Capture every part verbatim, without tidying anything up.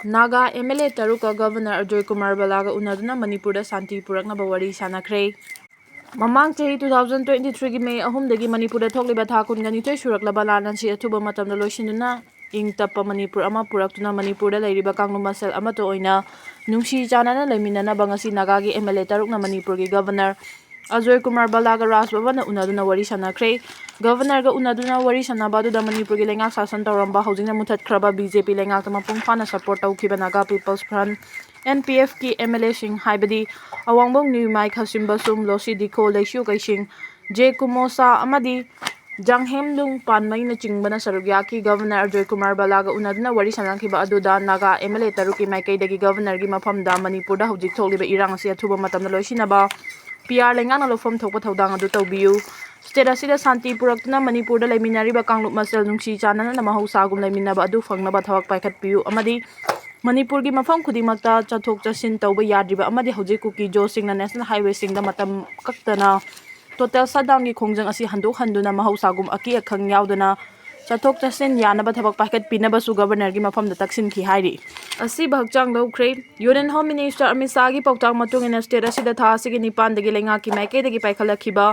Naga M L A ꯇꯔꯨꯛꯀ governor Ajoy Kumar ꯕꯂꯥꯒ ꯎꯅꯗꯨꯅ ꯃꯅꯤꯄꯨꯔꯗ ꯁꯥꯟꯇꯤ ꯄꯨꯔꯛꯅꯕ ꯋꯥꯔꯤ ꯁꯥꯟꯅꯈ꯭ꯔꯦ꯫ ꯃꯃꯥꯡ ꯆꯍꯤ two thousand twenty three ꯒꯤ ꯃꯦ ꯑꯍꯨꯝꯗꯒꯤ ꯃꯅꯤꯄꯨꯔꯗ ꯊꯣꯛꯂꯤꯕ ꯊꯥ ꯀꯨꯟꯒ ꯅꯤꯊꯣꯏ ꯁꯨꯔꯛꯂꯕ ꯂꯥꯟ ꯑꯁꯤ ꯑꯊꯨꯕ ꯃꯇꯝꯗ ꯂꯣꯏꯁꯤꯟꯗꯨꯅ ꯏꯪ ꯇꯞꯄ ꯃꯅꯤꯄꯨꯔ ꯑꯃ ꯄꯨꯔꯛꯇꯨꯅ ꯃꯅꯤꯄꯨꯔꯗ ꯂꯩꯔꯤꯕ ꯀꯥꯡꯂꯨꯞ ꯃꯁꯦꯜ ꯑꯃꯠꯇ ꯑꯣꯏꯅ ꯅꯨꯡꯁꯤ ꯆꯥꯟꯅꯅ ꯂꯩꯃꯤꯟꯅꯅꯕ ꯉꯁꯤ ꯅꯥꯒꯥꯒꯤ ꯑꯦꯝ ꯑꯦꯜ ꯑꯦ ꯇꯔꯨꯛꯅ ꯃꯅꯤꯄꯨꯔꯒꯤ ꯒꯚꯔꯅꯔ ꯑꯖꯣꯏ ꯀꯨꯃꯥꯔ ꯕꯂꯥꯒ ꯔꯥꯖ ꯚꯕꯟꯗ ꯎꯅꯗꯨꯅ ꯋꯥꯔꯤ ꯁꯥꯟꯅꯈ꯭ꯔꯦ꯫ ꯒꯚꯔꯅꯔꯒ ꯎꯅꯗꯨꯅ ꯋꯥꯔꯤ ꯁꯥꯟꯅꯕ ꯑꯗꯨꯗ ꯃꯅꯤꯄꯨꯔꯒꯤ ꯂꯩꯉꯥꯛ ꯁꯥꯁꯟ ꯇꯧꯔꯝꯕ, ꯍꯧꯖꯤꯛꯅ ꯃꯨꯊꯠꯈ꯭ꯔꯕ ꯕꯤ ꯖꯦ ꯄꯤ ꯂꯩꯉꯥꯛꯇ ꯃꯄꯨꯡ ꯐꯥꯅ ꯁꯄꯣꯔꯠ ꯇꯧꯈꯤꯕ Naga people's front, N P ꯑꯦꯐꯀꯤ ꯑꯦꯝ ꯑꯦꯜ ꯑꯦꯁꯤꯡ, ꯍꯥꯏꯕꯗꯤ ꯑꯋꯥꯡꯕꯣꯡ ꯅ꯭ꯌꯨꯃꯥꯏ ꯈꯥꯁꯤꯝ ꯕꯁꯨꯝ, ꯂꯣꯁꯤ ꯗꯤꯈꯣ, ꯂꯩꯁ꯭ꯌꯨ ꯀꯩꯁꯤꯡ, ꯖꯦ ꯀꯨꯃꯣꯁꯥ ꯑꯃꯗꯤ ꯖꯥꯡꯍꯦꯝꯂꯨꯡ ꯄꯥꯟꯃꯩꯅꯆꯤꯡꯕꯅ ꯁꯔꯨꯛ ꯌꯥꯈꯤ꯫ ꯒꯚꯔꯅꯔ ꯑꯖꯣꯏ ꯀꯨꯃꯥꯔ ꯕꯂꯥꯒ ꯎꯅꯗꯨꯅ ꯋꯥꯔꯤ ꯁꯥꯟꯅꯈꯤꯕ ꯑꯗꯨꯗ ꯅꯥꯒꯥ ꯑꯦꯝ ꯑꯦꯜ ꯑꯦ ꯇꯔꯨꯛꯀꯤ ꯃꯥꯏꯀꯩꯗꯒꯤ ꯒꯚꯔꯅꯔꯒꯤ ꯃꯐꯝꯗ ꯃꯅꯤꯄꯨꯔꯗ ꯍꯧꯖꯤꯛ ꯊꯣꯛꯂꯤꯕ ꯏꯔꯥꯡ ꯑꯁꯤ ꯑꯊꯨꯕ ꯃꯇꯝꯗ ꯂꯣꯏꯁꯤꯟꯅꯕ ꯄꯤ ꯑꯥꯔ ꯂꯩꯉꯥꯛꯅ ꯂꯧꯐꯝ ꯊꯣꯛꯄ ꯊꯧꯗꯥꯡ ꯑꯗꯨ ꯇꯧꯕꯤꯌꯨ꯫ ꯁ꯭ꯇꯦꯠ ꯑꯁꯤꯗ ꯁꯥꯟꯇꯤ ꯄꯨꯔꯛꯇꯨꯅ ꯃꯅꯤꯄꯨꯔꯗ ꯂꯩꯃꯤꯟꯅꯔꯤꯕ ꯀꯥꯡꯂꯨꯞ ꯃꯁꯦꯜ ꯅꯨꯡꯁꯤ ꯆꯥꯟꯅꯅ ꯃꯍꯧꯁꯥꯒꯨꯝ ꯂꯩꯃꯤꯟꯅꯕ ꯑꯗꯨ ꯐꯪꯅꯕ ꯊꯕꯛ ꯄꯥꯏꯈꯠꯄꯤꯌꯨ ꯑꯃꯗꯤ ꯃꯅꯤꯄꯨꯔꯒꯤ ꯃꯐꯝ ꯈꯨꯗꯤꯡꯃꯛꯇ ꯆꯠꯊꯣꯛ ꯆꯠꯁꯤꯟ ꯇꯧꯕ ꯌꯥꯗ꯭ꯔꯤꯕ ꯑꯃꯗꯤ ꯍꯧꯖꯤꯛ ꯀꯨꯀꯤ ꯖꯣꯁꯤꯡꯅ ꯅꯦꯁꯅꯦꯜ ꯍꯥꯏꯋꯦꯁꯤꯡꯗ ꯃꯇꯝ ꯀꯛꯇꯅ ꯇꯣꯇꯦꯜ ꯁꯠꯗꯥꯎꯟꯒꯤ ꯈꯣꯡꯖꯪ ꯑꯁꯤ ꯍꯟꯗꯣꯛꯍꯟꯗꯨꯅ ꯃꯍꯧꯁꯥꯒꯨꯝ ꯑꯀꯤ ꯑꯈꯪ ꯌꯥꯎꯗꯅ ꯆꯠꯊꯣꯛ ꯆꯠꯁꯤꯟ ꯌꯥꯅꯕ ꯊꯕꯛ ꯄꯥꯏꯈꯠꯄꯤꯅꯕꯁꯨ ꯒꯚꯔꯅꯔꯒꯤ ꯃꯐꯝꯗ ꯇꯛꯁꯤꯟꯈꯤ ꯍꯥꯏꯔꯤ꯫ ꯑꯁꯤꯕ ꯍꯛꯆꯥꯡ ꯂꯧꯈ꯭ꯔꯦ꯫ ꯌꯨꯅꯤꯌꯟ ꯍꯣꯝ ꯃꯤꯅꯤꯁꯇꯔ ꯑꯃꯤꯠ ꯁꯥꯍꯒꯤ ꯄꯥꯎꯇꯥꯛ ꯃꯇꯨꯡ ꯏꯟꯅ ꯁ꯭ꯇꯦꯠ ꯑꯁꯤꯗ ꯊꯥ ꯑꯁꯤꯒꯤ ꯅꯤꯄꯥꯟꯗꯒꯤ ꯂꯩꯉꯥꯛꯀꯤ ꯃꯥꯏꯀꯩꯗꯒꯤ ꯄꯥꯏꯈꯠꯂꯛꯈꯤꯕ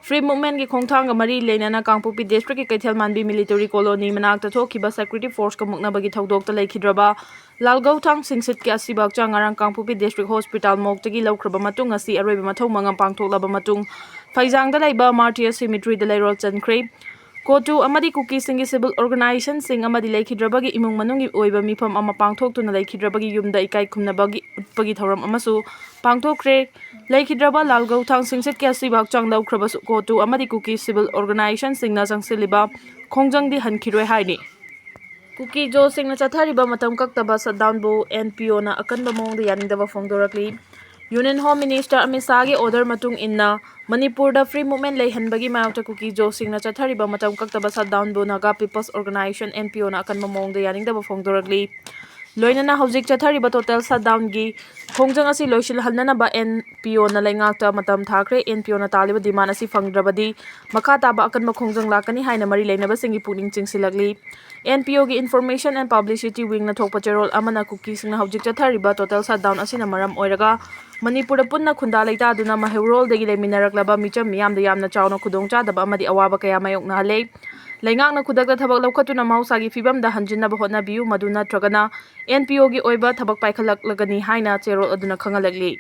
ꯐ꯭ꯔꯤ ꯃꯨꯚꯃꯦꯟꯒꯤ ꯈꯣꯡꯊꯥꯡꯒ ꯃꯔꯤ ꯂꯩꯅꯅ ꯀꯥꯡꯄꯣꯛꯄꯤ ꯗꯤꯁꯇ꯭ꯔꯤꯛꯀꯤ ꯀꯩꯊꯦꯜ ꯃꯥꯟꯕꯤ ꯃꯤꯂꯤꯇꯔꯤ ꯀꯣꯂꯣꯅꯤ ꯃꯅꯥꯛꯇ ꯊꯣꯛꯈꯤꯕ ꯁꯦꯀ꯭ꯌꯨꯔꯤꯇꯤ ꯐꯣꯔꯁꯀ ꯃꯨꯛꯅꯕꯒꯤ ꯊꯧꯗꯣꯛꯇ ꯂꯩꯈꯤꯗ꯭ꯔꯕ ꯂꯥꯜꯒꯧꯊꯥꯡ ꯁꯤꯡꯁꯤꯠꯀꯤ ꯑꯁꯤꯕ ꯍꯛꯆꯥꯡ ꯉꯔꯥꯡ ꯀꯥꯡꯄꯣꯛꯄꯤ ꯗꯤꯁꯇ꯭ꯔꯤꯛ ꯍꯣꯁꯄꯤꯇꯥꯜ ꯃꯣꯔꯒꯇꯒꯤ ꯂꯧꯈ꯭ꯔꯕ ꯃꯇꯨꯡ ꯉꯁꯤ ꯑꯔꯣꯏꯕ ꯃꯊꯧ ꯃꯉꯝ ꯄꯥꯡꯊꯣꯛꯂꯕ ꯃꯇꯨꯡ ꯐꯩꯖꯥꯡꯗ ꯂꯩꯕ ꯃꯥꯔꯇꯤꯌꯔ ꯁꯤꯃꯤꯇ꯭ꯔꯤꯗ ꯂꯩꯔꯣꯜ ꯆꯟꯈ꯭ꯔꯦ꯫ ꯀꯣꯇꯨ ꯑꯃꯗꯤ ꯀꯨꯀꯤꯁꯤꯡꯒꯤ ꯁꯤꯚꯤꯜ ꯑꯣꯔꯒꯅꯥꯏꯖꯦꯁꯟꯁꯤꯡ ꯑꯃꯗꯤ ꯂꯩꯈꯤꯗ꯭ꯔꯕꯒꯤ ꯏꯃꯨꯡ ꯃꯅꯨꯡꯒꯤ ꯑꯣꯏꯕ ꯃꯤꯐꯝ ꯑꯃ ꯄꯥꯡꯊꯣꯛꯇꯨꯅ ꯂꯩꯈꯤꯗ꯭ꯔꯕꯒꯤ ꯌꯨꯝꯗ ꯏꯀꯥꯏ ꯈꯨꯝꯅꯕꯒꯤ ꯎꯠꯄꯒꯤ ꯊꯧꯔꯝ ꯑꯃꯁꯨ ꯄꯥꯡꯊꯣꯛꯈ꯭ꯔꯦ꯫ ꯂꯩꯈꯤꯗ꯭ꯔꯕ ꯂꯥꯜꯒꯧꯊꯥꯡ ꯁꯤꯡꯁꯤꯠꯀꯤ ꯑꯁꯤꯕ ꯍꯛꯆꯥꯡ ꯂꯧꯈ꯭ꯔꯕꯁꯨ ꯀꯣꯇꯨ ꯑꯃꯗꯤ ꯀꯨꯀꯤ ꯁꯤꯚꯤꯜ ꯑꯣꯔꯒꯅꯥꯏꯖꯦꯁꯟꯁꯤꯡꯅ ꯆꯪꯁꯤꯜꯂꯤꯕ ꯈꯣꯡꯖꯪꯗꯤ ꯍꯟꯈꯤꯔꯣꯏ ꯍꯥꯏꯔꯤ꯫ ꯀꯨꯀꯤ ꯖꯣꯁꯤꯡꯅ ꯆꯠꯊꯔꯤꯕ ꯃꯇꯝ ꯀꯛꯇꯕ ꯁꯠꯗꯥꯎꯟꯕꯨ ꯑꯦꯟ ꯄꯤ ꯑꯣꯅ ꯑꯀꯟꯕ ꯃꯑꯣꯡꯗ ꯌꯥꯅꯤꯡꯗꯕ ꯐꯣꯡꯗꯣꯔꯛꯂꯤ꯫ ꯌꯨꯅꯤꯌꯟ ꯍꯣꯝ ꯃꯤꯅꯤꯁꯇꯔ ꯑꯃꯤꯠ ꯁꯥꯍꯒꯤ ꯑꯣꯔꯗꯔ ꯃꯇꯨꯡ ꯏꯟꯅ ꯃꯅꯤꯄꯨꯔꯗ ꯐ꯭ꯔꯤ ꯃꯨꯚꯃꯦꯟ ꯂꯩꯍꯟꯕꯒꯤ ꯃꯥꯌꯣꯛꯇ ꯀꯨꯀꯤ ꯖꯣꯁꯤꯡꯅ ꯆꯠꯊꯔꯤꯕ ꯃꯇꯝ ꯀꯛꯇꯕ ꯁꯠꯗꯥꯎꯟꯕꯨ Naga people's organisation, N P ꯑꯣꯅ ꯑꯀꯟꯕ ꯃꯑꯣꯡꯗ ꯌꯥꯅꯤꯡꯗꯕ ꯐꯣꯡꯗꯣꯔꯛꯂꯤ꯫ ꯂꯣꯏꯅꯅ ꯍꯧꯖꯤꯛ ꯆꯠꯊꯔꯤꯕ total shutdownꯒꯤ ꯈꯣꯡꯖꯪ ꯑꯁꯤ ꯂꯣꯏꯁꯤꯜꯍꯟꯅꯅꯕ NPOꯅ ꯂꯩꯉꯥꯛꯇ ꯃꯇꯝ ꯊꯥꯈ꯭ꯔꯦ꯫ NPOꯅ ꯇꯥꯜꯂꯤꯕ demand ꯑꯁꯤ ꯐꯪꯗ꯭ꯔꯕꯗꯤ ꯃꯈꯥ ꯇꯥꯕ ꯑꯀꯟꯕ ꯈꯣꯡꯖꯪ ꯂꯥꯛꯀꯅꯤ ꯍꯥꯏꯅ ꯃꯔꯤ ꯂꯩꯅꯕꯁꯤꯡꯒꯤ ꯄꯨꯛꯅꯤꯡ ꯆꯤꯡꯁꯤꯜꯂꯛꯂꯤ꯫ NPOꯒꯤ Information and Publicity Wingꯅ ꯊꯣꯛꯄ ꯆꯦꯔꯣꯜ ꯑꯃꯅ ꯀꯨꯀꯤꯁꯤꯡꯅ ꯍꯧꯖꯤꯛ ꯆꯠꯊꯔꯤꯕ total shutdown ꯑꯁꯤꯅ ꯃꯔꯝ ꯑꯣꯏꯔꯒ ꯃꯅꯤꯄꯨꯔꯗ ꯄꯨꯟꯅ ꯈꯨꯟꯗꯥ ꯂꯩꯇꯥꯗꯨꯅ ꯃꯍꯩꯔꯣꯜꯗꯒꯤ ꯂꯩꯃꯤꯟꯅꯔꯛꯂꯕ ꯃꯤꯆꯝ ꯃꯤꯌꯥꯝꯗ ꯌꯥꯝꯅ ꯆꯥꯎꯅ ꯈꯨꯗꯣꯡꯆꯥꯗꯕ ꯑꯃꯗꯤ ꯑꯋꯥꯕ ꯀꯌꯥ ꯃꯥꯌꯣꯛꯅꯍꯜꯂꯦ꯫ ꯂꯩꯉꯥꯛꯅ ꯈꯨꯗꯛꯇ ꯊꯕꯛ ꯂꯧꯈꯠꯇꯨꯅ ꯃꯍꯧꯁꯥꯒꯤ ꯐꯤꯕꯝꯗ ꯍꯟꯖꯤꯟꯅꯕ ꯍꯣꯠꯅꯕꯤꯌꯨ, ꯃꯗꯨ ꯅꯠꯇ꯭ꯔꯒꯅ NPOꯒꯤ ꯑꯣꯏꯕ ꯊꯕꯛ ꯄꯥꯏꯈꯠꯂꯛꯂꯒꯅꯤ ꯍꯥꯏꯅ ꯆꯦꯔꯣꯜ ꯑꯗꯨꯅ ꯈꯪꯍꯜꯂꯛꯂꯤ꯫